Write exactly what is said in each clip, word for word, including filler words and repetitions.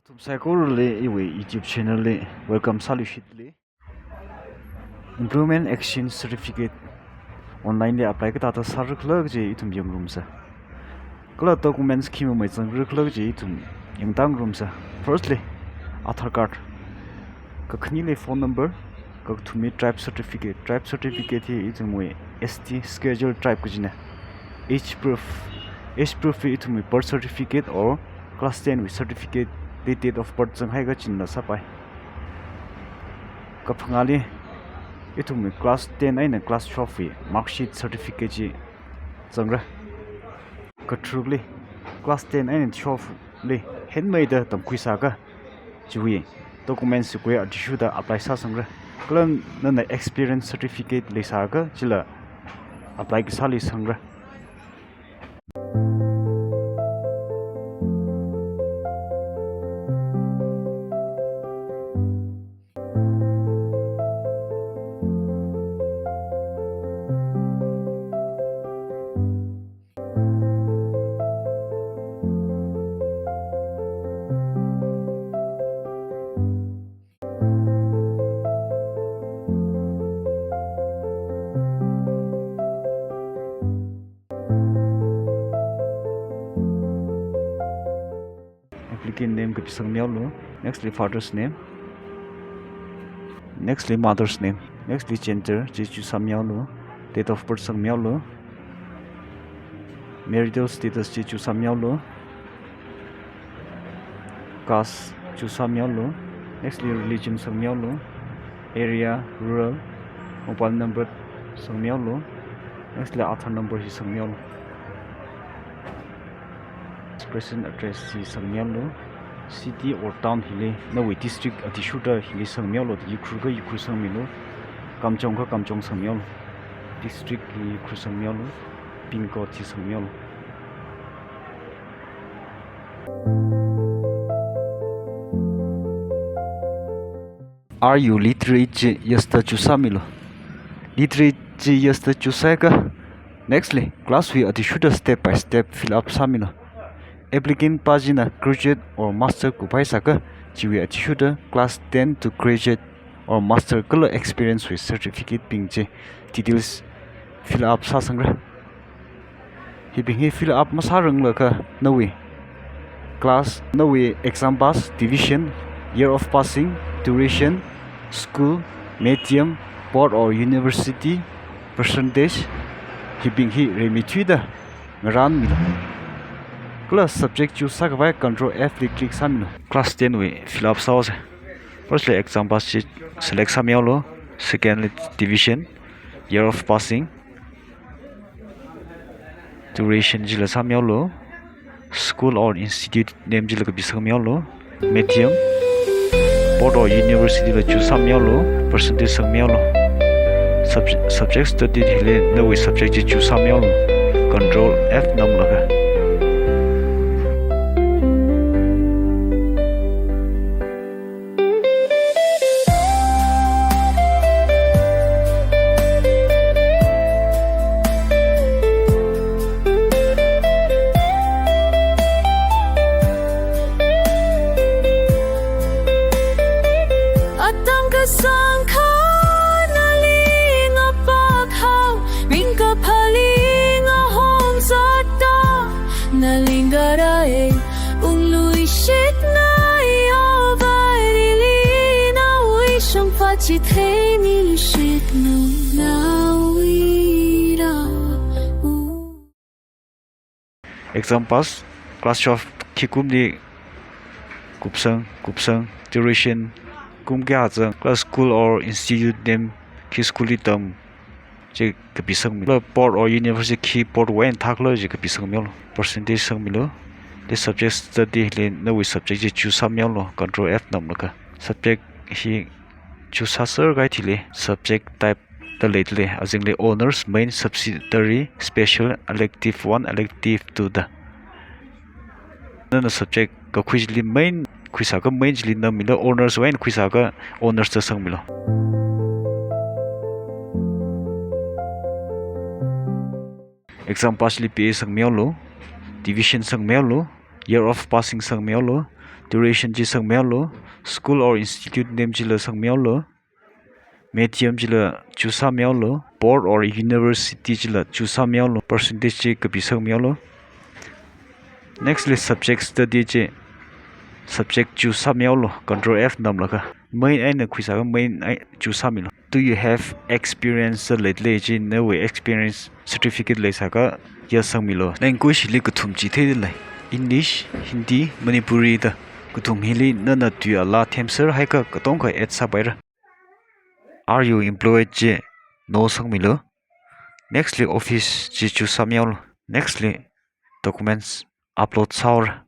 Ithum saikorali iwui YouTube channel li welcome sāluishitli. Employment Exchange Certificate online li apply kathāda sāra khala kaji ithum yangrumsa. Kala documents khi mamei zangra khala kaji ithum yangtāngarumsa. Firstly, Aadhaar card. Kakhaneli phone number, kakathumli tribe certificate. Tribe certificate hi ithumwui S T schedule tribe kajina. Age proof. Age proof hi ithumwui birth certificate or class ten wui certificate li date of birth zanghai kajina sāpai. Kaphangāli ithumwui class ten eina class twelve wui mark sheet certificate chi zangra. Katharukli, class ten eina twelve li henmeida tamkhuisāakha, chiwui documents khuiya athishurda apply sāsangra. Kala nana experience certificate leisāakha, chila apply kasāli sangra. Applicant name kapisangmihaolu. Nextli father's name. Nextli mother's name. Nextli gender chi choose sāmihaolu. Date of birth sangmihaolu. Marital status chi choose sāmihaolu. Caste choose sāmihaolu. Nextli religion sangmihaolu. Area, rural. Mobile number sangmihaolu. Nextli Aadhaar number hi sangmihaolu. Present address hi sangmihaolu. City or town hili, nawui district athishurda hili sangmihaolu. Ukhrul akha Ukhrul sangmilu. Kamjong akha Kamjong sangmihaolu. District hi Ukhrul sangmihaolu. Pin code hi sangmihaolu. Are you literate chi yes da choose sāmilu. Literate chi yes da choose sāakha, nextli class wui athishurda step by step fill up sāmilu. Applicant pa china graduate or master kuphaisāakha, chiwui athishurda class ten to graduate or master kala experience wui certificate bing chi details fill up sāsangra. Hibing hi fill up masāranglakha, nawui class, nawui exam pass, division, year of passing, duration, school, medium, board or university, percentage, hibing hi rimeithuida ngarānmilu. Kala subject choose sākhavai control F li click sāmilu. Class ten wui fill up sāhaosa. Firstli exam pass chi select sāmihaolu. Secondli division, year of passing, duration chila sāmihaolu. School or institute name chila kapisangmihaolu. Medium, board or university la choose sāmihaolu. Percentage sangmihaolu. Subj-, subject study hili nawui subject chi choose sāmihaolu. Control F namlaga. Atam kasang khanali ngapak hao, ringkaphāli ngahom zatta, nali ngarae, ungluishit ngai o Vareli, nawui shongfa chitheimi shitnu, nawui ra u. Exam pass, class twelve khi kumli kupsang, kupsang, duration, kum kayā zang, kala school or institute name khi school li tam, chi kapisangmilu. Board or university khi board wui eina thākhala chi kapisangmilu. Percentage sangmilu. Li subject study li nawui subject chi choose sāmilu. Control F namlaga. Subject hi choose sāserkahai thili subject type da leidalei. Azingli honours, main, subsidiary, special, elective one, elective two da. Nana subject kakhui chili main khuisāakha main chili nammilu, honours wui eina khuisāakha honours da sangmilu. Exam pass li B A sangmihaolu, division sangmihaolu, year of passing sangmihaolu, Duration chi sangmihaolu. School or institute name chila sangmihaolu. Medium chila choose sāmihaolu. Board or university chila choose sāmihaolu. Percentage chi kapi sangmihaolu. Next li subject study chi, subject choose sāmihaolu. Control F namlaga main eina khuisākha main ei choose sāmilu. Do you have experience da leilei chi, nawui experience certificate leisākha yes sangmilu. Language li kathum chitheidalei. English, Hindi, Manipuri da. Kathum hili nana tui alaa themser haikha katongkha add sāpaira. Are you employed chi no sangmilu. Next li office chi choose sāmihaolu. Next li documents upload sāhaora.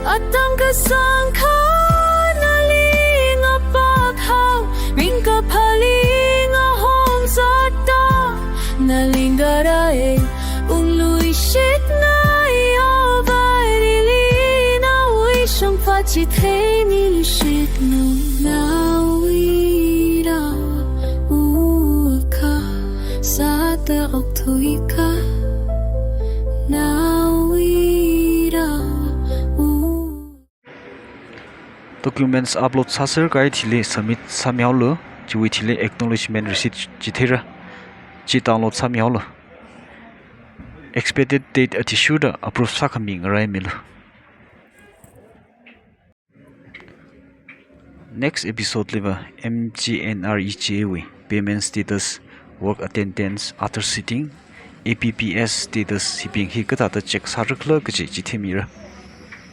Atam kasang kha nali ngapakhaowa, ringkaphāli ngahomzatda, nali ngarae, ungluishitngai ovaili, nawui shongfa chitheimishitnu. Nawuira uka, sāda okthuika, nawuira u. Documents upload sāser kahai thili submit sāmihaolu. Chiwui thili acknowledgement receipt chitheira. Chi download sāmihaolu. Expected date athishurda approve sākhami ngaraimilu. Next episode liva M G N R E G A wui payment status, work attendance, other sitting, A P P S status hibing hi kathāda check sārakhala kaji chitheimira.